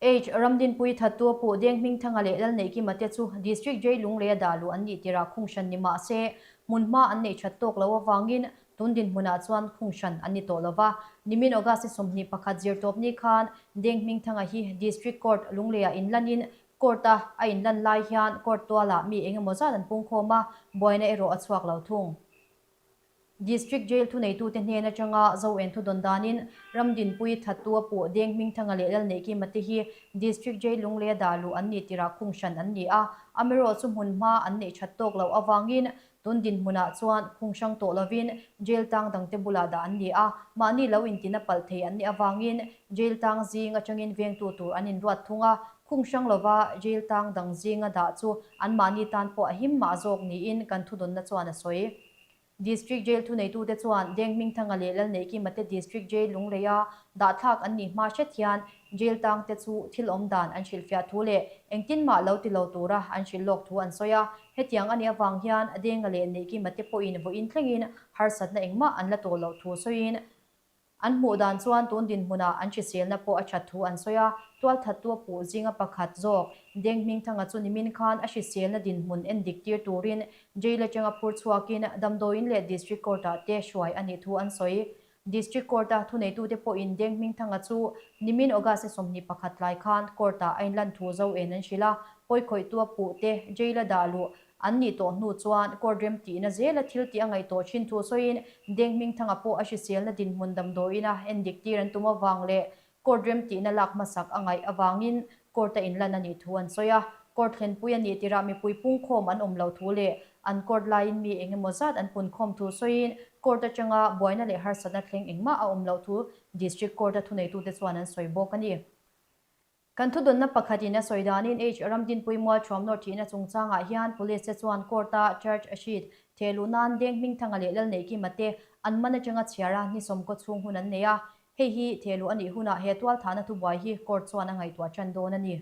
H. Ramdinpui Thattu Pu Denghmingthanga leh Lalneihkima te chu District Jail Lungleia dah luh an nih tirah khung hran ni mah se, hmunhma an neih that tawk loh avangin tun dinhmunah chuan khung hran an ni tawh lo va. Nimin August ni 21 zirtawp ni khan Denghmingthanga hi District Court Lungleiah inlanin Court-a a inlan lai hian Court tualah mi engemaw zat an pungkhawm a, buaina erawh a chhuak lo thung. District Jail thuneitute hnen atanga Zoen thu dawn danin Ramdinpui Thattu a puh Deng Hmingthanga leh Lalneihkima te hi District Jail Lungleia dah luh an nih tirah khung hran an ni a, amaherawh chu hmunhma an neih that tawk loh avangin tun dinhmunah chuan khung hrang tawh lovin Jail tang dangte bulah dah an ni a, mahni lo intina palh thei an nih avangin Jail tang zing atangin vengtu tur an inruat thung a, khung hrang lova Jail tang dang zinga dah chu anmahni tan pawh a him mah zawk niin kan thudawnna chuan a sawi. District Jail thuneitute chuan Deng Hmingthanga leh Lalneihkima te District Jail Lungleia dahthlak an nih hma hret hian Jail tangte chu thil awm dan an hrilhfiah thu leh engtin mah lo ti lo tura an hrilh lawk thu an sawi a. Hetiang a nih avang hian Denga leh Neihkima te pawhin vawiin thlengin harsatna engmah an la tawh loh thu sawiin An hmuh dan chuan tun dinhmunah an hriselna pawh a that thu an sawi a, tualthattu a puh zinga pakhat zawk Deng Hmingthanga chu nimin khan a hriselna dinhmun en dik tir turin jail atanga phur chhuakin damdawiin leh District Court-ah te hruai a nih thu an sawi. District Court-a thuneitute pawhin Deng Hmingthanga chu nimin August ni 21 tlai khan Court-ah a inlan thu zo en an hrilh a, pawikhawihtu a puh te jail-a dah luh An nih tawh hnu chuan court rem tihna zela thil tih a ngaih tawh thin thu sawiin Deng Hmingthanga pawh a hriselna dinhmun damdawiina endik tir an tum avang leh court rem tihna lak hmasak a ngaih avangin court a inlan a nih thu an sawi a. Court thlenpui a nih tirah mipui pungkhawm an awm loh thu leh an court laiin mi eng emaw zat an punkhawm thu sawiin court atanga buaina leh harsatna thleng engmah a awm loh thu District Court-a thuneitute chuan an sawi bawk a ni. Kan thudawnna pakhatin a sawi danin H Ramdinpui Mual Thuamnawr thihna chungchangah hian Police te chuan Court-a charge sheet theh luh nan Deng Hmingthanga leh Lalneihkima te an man atanga chhiar a ni sawmkaw chhung hun an nei a, hei hi theh luh a nih hunah he tualthahna thubuai hi Court chuan a ngaihtuah tan dawn a ni.